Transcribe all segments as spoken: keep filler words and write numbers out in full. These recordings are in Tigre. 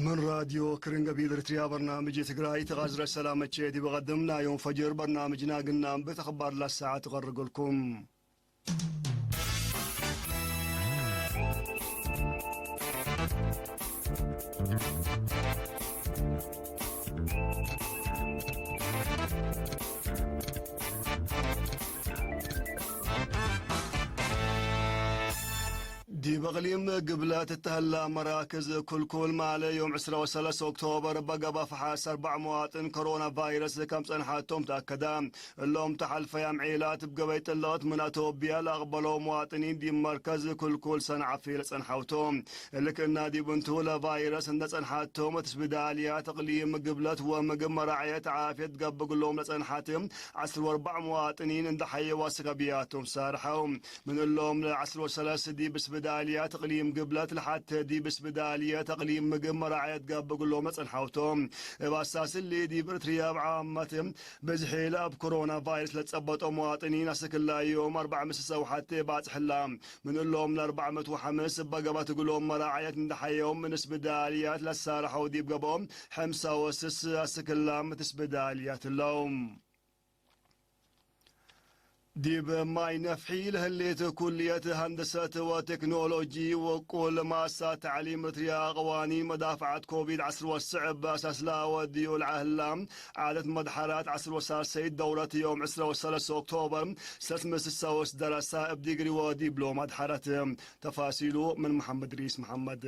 ምን ራድዮ ክርን ገቢል ኤርትርያ በርናምጅ ትግራይ ተቃዝረ ሰላመቼ ዲብ ቀድም ናዮም ፈጅር በርናምጅና ግናም ብት አኽባር ለሳዐት እቀርግልኩም። ዲብ እቅሊም ግብለት እተሀላ መራክዝ ኩልኩል ማለ ዮም ዕስራ ወሰለስ ኦክቶበር በገበ ፈሓስ አርበዕ መዋጥን ኮሮና ቫይረስ ከም ጸንሓቶም ተአከደ። እሎም ተሐልፈ ያም ዔላት እብ ገበይ ጥልቅት ምን አቶብያ ለአቅበለው መዋጥኒን ዲብ መርከዝ ኩልኩል ሰንዓፌ ለጸንሐው ቶም። እሊ ክእና ዲብ እንቱ ለቫይረስ እንደ ጸንሓቶም እት ስብዳልያት እቅሊም ግብለት ወምግብ መራዕየት ዓፍየት ገብእ እግሎም ለጸንሐት ዐስር ወአርበዕ መዋጥኒን እንደ ሐየው አስከብያቶም ሳርሐው። ምን እሎም ለዐስር ወሰለስ ዲብ ስብዳልያት እቅሊም ግብለት ለሐቴ ዲብ ስብዳልያት እቅሊም ምግብ መራዕየት ገብእ እግሎም ለጸንሐው ቶም። እብ አሳስ እሊ ዲብ ኤርትርያ እብ ዓመት ብዝሒ ለእብ ኮሮና ቫይረስ ለጸበጦ መዋጥኒን አስክ እላ ዮም አርበዕ ምስሰው ሐቴ ባጽሕላ። ምን እሎም ለአርበዕ ምእት ወሐምስ እበ ገብአት እግሎም መራዕየት እንደ ሐየው ምን ስብዳልያት ለሳርሐው ዲብ ገብኦም ሐምሳ ወስስ አስክ እላ ምእት ስብዳልያት እለው። ዲብ ማይ ነፍሒ ለህሌት ኩልየት ሀንደሰት ወቴክኖሎጂ ወቁል ማሳ ተዕሊም ኤርትርያ ቀዋኒን መዳፍዐት ኮቪድ ዐስር ወስዕ እብ አሳስላ ወድዩ ለዐህላ ዓደት መድሐራት ዐስር ወሳልሰይት ደውረት ዮም ዕስራ ወሰለስ ኦክቶበር ሰስ ምስሰውስ ደረሳ እብ ዲግሪ ወዲብሎም አድሐረት። ተፋሲሉ ምን መሐመድ ሪስ መሐመድ።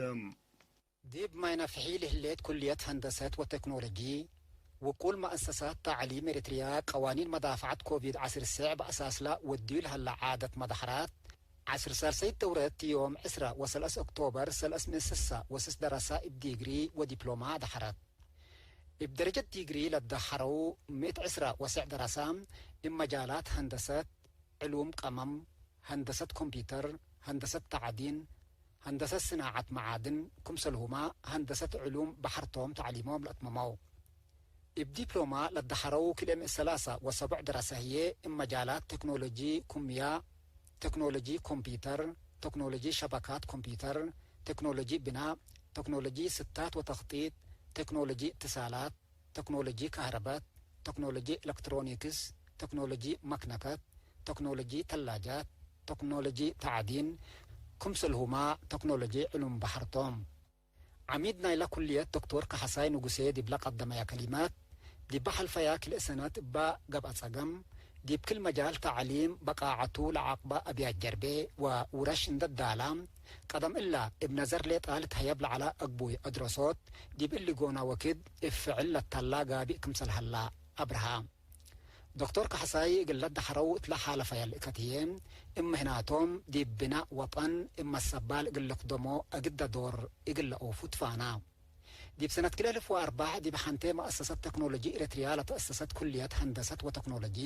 ዲብ ማይ ነፍሒ ለህሌት ኩልየት ሀንደሰት ወቴክኖሎጂ፣ ውቁል መአሰሳት ተዕሊም ኤሪትርያ፣ ቀዋኒን መዳፍዐት ኮቪድ ዐስር ሰዕ በአሳስላ ወድዩ ለሀላ ዓደት መዳሕራት፣ ዐስር ሳልሰይት ደውረት ዮም ዕስራ ወሰለስ ኦክቶበር ሰለስ ምእት ስሳ ወስስ ደረሳ እብ ዲግሪ ወዲፕሎማ ደሐረት። እብ ደረጀት ዲግሪ ለደሐረው ምእት ዕስራ ወሰዕ ደረሳ እብ መጃላት ሀንደሰት፣ ዕሉም ቀመም፣ ሀንደሰት ኮምፒተር፣ ሀንደሰት ተዕዲን፣ ሀንደሰት ስናዐት መዓድን፣ ክምሰልሁመ ሀንደሰት ዕሉም በሐር ቶም ተዕሊሞም ለአትመመው። እብ ዲፕሎማ ለደሐረው ክልኤ ምእት ሰላሳ ወሰቡዕ ደረሰ ህዬ እብ መጃላት ቴክኖሎጂ ኩምያ፣ ቴክኖሎጂ ኮምፒተር፣ ቴክኖሎጂ ሸበካት ኮምፒተር፣ ቴክኖሎጂ ብናእ፣ ቴክኖሎጂ ስታት ወተክጢጥ፣ ቴክኖሎጂ እትሳላት፣ ተክኖሎጂ ካህረበት፣ ተክኖሎጂ ኤለክትሮኒክስ፣ ተክኖሎጂ መክነከት፣ ተክኖሎጂ ተላጃት፣ ተክኖሎጂ ተዕዲን፣ ክምሰልሁመ ተክኖሎጂ ዕሉም በሐር ቶም። ዐሚድ ናይለ ኩልየት ዶክቶር ካሐሳይ ንጉሴ ዲብለ ቀደመያ ከሊመት፣ ዲበ ሐልፈያ ክልኤ ሰነት እበ ገብአ ጸገም፣ ዲብ ክል መጃል ተዕሊም በቃዐቱ ለዐቅበ አብያት ጀርቤ ወውረሽ እንደ ዳላ፣ ቀደም እለ እብ ነዘር ሌጣ ልትሀየብ ለዐለ አግቡይ አድረሶት፣ ዲብ እሊ ጎነ ወክድ እብ ፍዕል ለተላ ጋብእ ክምሰል ሀላ አብርሃ። ዶክቶር ካሕሳይ እግል ለደሐረው እትለ ሓለፈ ያልእከት ህዬ፣ እብ ምህናቶም ዲብ ብናእ ወጠን እብ መሰባል እግል ልክደሞ አግደ ዶር እግል ለኦፉ ትፋና። ዲብ ሰነት ክልኤ እልፍ ወአርበዕ፣ ዲብ ሐንቴ መአሰሰት ተክኖሎጂ ኤረትርያ ለተአሰሰት ኩልየት ሀንደሰት ወተክኖሎጂ፣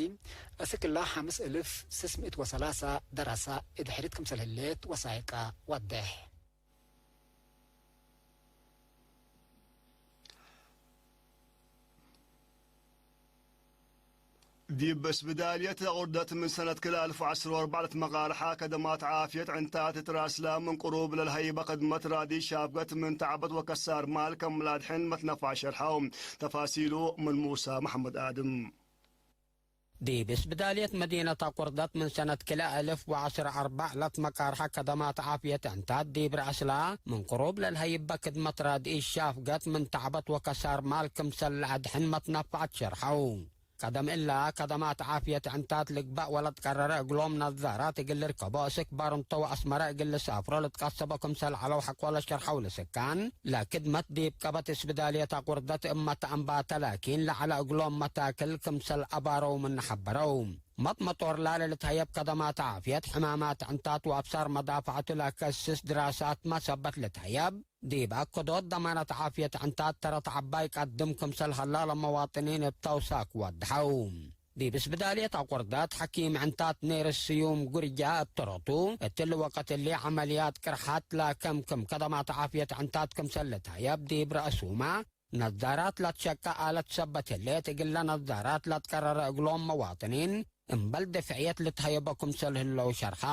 እስክ እላ ሐምስ እልፍ ስስ ምእት ወሰላሳ ደረሰ እድሕሪት ክምሰል ህሌት ወሳይቀ ወዴሕ። ዲብ እስብዳልየት አቁርደት ምን ሰነት ክልኤ አልፍ ወዐስር ወአርበዕ ለትመቃርሐ ከደማት ዓፍየት ዕንታት እት ራስላ ምን ቅሩብ ለልሀይበ ክድመት ራዲ ሻፍገት ምን ተዕበት ወከሳር ማል ከም ለአድሕን መትነፋዕ ሸርሐው። ተፋሲሉ ምን ሙሳ መሐመድ አድም። ዲብ እስብዳልየት መዲነት አቁርደት ምን ሰነት ክልኤ አልፍ ወዐስር አርበዕ ለትመቃርሐ ከደማት ዓፍየት ዕንታት ዲብ ረአስላ ምን ቅሩብ ለልሀይበ ክድመት ራድኢት ሻፍገት ምን ተዕበት ወከሳር ማል ክምሰል ለአድሕን መትነፈዐት ሸርሐው። ቀደም እለ ከደማት ዓፍየት ዕንታት ልግበእ ወለትቀረረ እግሎም ነዛራት እግል ልርከቦ እስክ ባርንቶ ወአስመረ እግል ልሳፍሮ ልትቀሰቦ ክምሰል ዐለው ሐቆለ ሸርሐው። ለስካን ለክድመት ዲብ ቀበት እስብዳልየት አቁርደት እመ ተአንባተ ላኪን ለዐለ እግሎም መታክል ክምሰል አባረው ምን ሐበረው። መጥመጦር ላለ ልትሀየብ ከደማት ዓፍየት፣ ሕማማት ዕንታት ወአብሳር መዳፈዐቱ ለከስስ ድራሳትመ ሰበት ልትሀየብ፣ ዲብ አከዶት ደማነት ዓፍየት ዕንታት ተረት ዐባይ ቀድም ክምሰል ሀላ ለመዋጥኒን እብ ተውሳክ ወድሐው። ዲብ እስብዳልየት አቁርደት ሐኪም ዕንታት ኔርስ ስዩም ጉርጃ እብ ተረቱ፣ እትሊ ወቅት እሊ ዐመልያት ቅርሐት ላከምክም ከደማት ዓፍየት ዕንታት ክምሰል ልትሀየብ ዲብ ረአሱመ፣ ነዛራት ለትሸቀ አለት ሰበት ህሌት፣ እግለ ነዛራት ለትቀረረ እግሎም መዋጥኒን እምበል ድፍዕየት ልትሀየቦ ክምሰል ህለው ሸርሐ።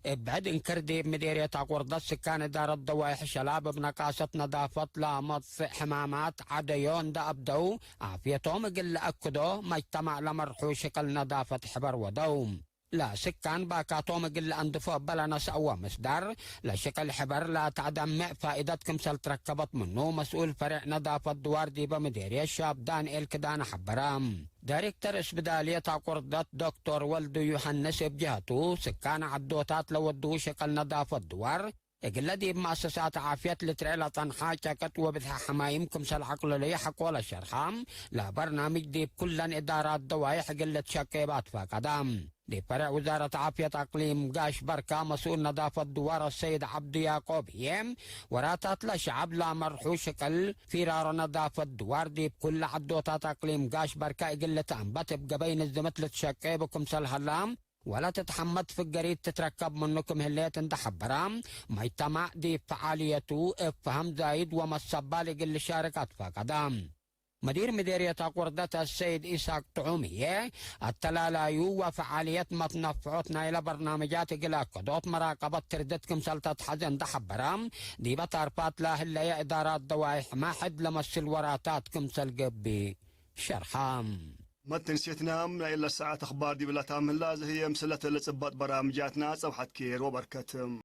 እብ ብዕድ እንክር፣ ዲብ ምዴርየት አቁርደት ስካን እዳረት ደዋይሕ ሸላብ እብ ነቃሰት ነዳፈት ለመጽእ ሕማማት ዐደዮ እንደ አብደው፣ ዓፍየቶም እግል ለአክዶ መጅተማዕ ለመርሑ ሽቅል ነዳፈት ሕበር ወደው። ለስካን ባካቶም እግል ለአንድፎ እበ ለነስአወ ምስዳር፣ ለሽቅል ሕበር ለተአደምዕ ፋኢደት ክምሰል ትረከበት ምኑ፣ መስኡል ፈሬዕ ነዳፈት ድዋር ዲበ ምዴርየት ሻብ ዳንኤል ክዳነ ሐበረ። ዳይሬክተር እስብዳልየት አቁርደት ዶክቶር ወልዱ ዮሐንስ እብ ጀህቱ፣ ስካን ዐዶታት ለወድዉ ሽቅል ነዳፈት ድዋር፣ እግለ ዲብ መአሰሳት ዓፍየት ልትርኤ ለጸንሐ ጨቅጥ ወብዝሐ ሐማይም ክምሰል አቅልሎ ይሐቆ ለሸርሐ፣ ለበርናምጅ ዲብ ኩለን እዳራት ደዋይሕ እግል ልትሸቄ እብ አትፋቀደ። ዲብ ፈሬዕ ውዛረት ዓፍየት አቅሊም ጋሽ በርካ መስኡል ነዳፈት ድዋር አሰይድ ዐብዱ ያቆብ ህዬ፣ ወራታት ለሸዐብ ለአመርሑ ሽቅል ፊራሮ ነዳፈት ድዋር ዲብ ኩለ ዐዶታት አቅሊም ጋሽ በርካ እግል ልትአንበት እብ ገበይ ንዝምት ልትሸቄ እብ ክምሰል ሀላ፣ ወለትትሐመድ ፍገሪት ትትረከብ ምኑ ክም ህሌት እንደ ሐበረ፣ መጅተማዕ ዲብ ፈዓልየቱ እብ ፈሀም ዛይድ ወመሰባል እግል ልሻርክ አትፋቀደ። መዲር ምዴርየት አቁርደት አሰይድ ኢሳቅ ጥዑም ህዬ፣ አተላላዩ ወፈዓልየት መትነፍዖት ናይለ በርናምጃት እግል አከዶት መራቀበት ትርድት ክምሰል ተትሐዜ እንደ ሐበረ፣ ዲበ ታርፋት ለህለየ እዳራት ደዋይሕ ማሕድ ለመስል ወራታት ክምሰል ገብእ ሸርሐ። መትንሴትናም ናይ እለ ሰዓት አኽባር ዲብ ለታም ህላ፣ እዚ ህዬ ምስለት ለጽበጥ በራምጃትና ጸብሐት ኬር ወበርከት።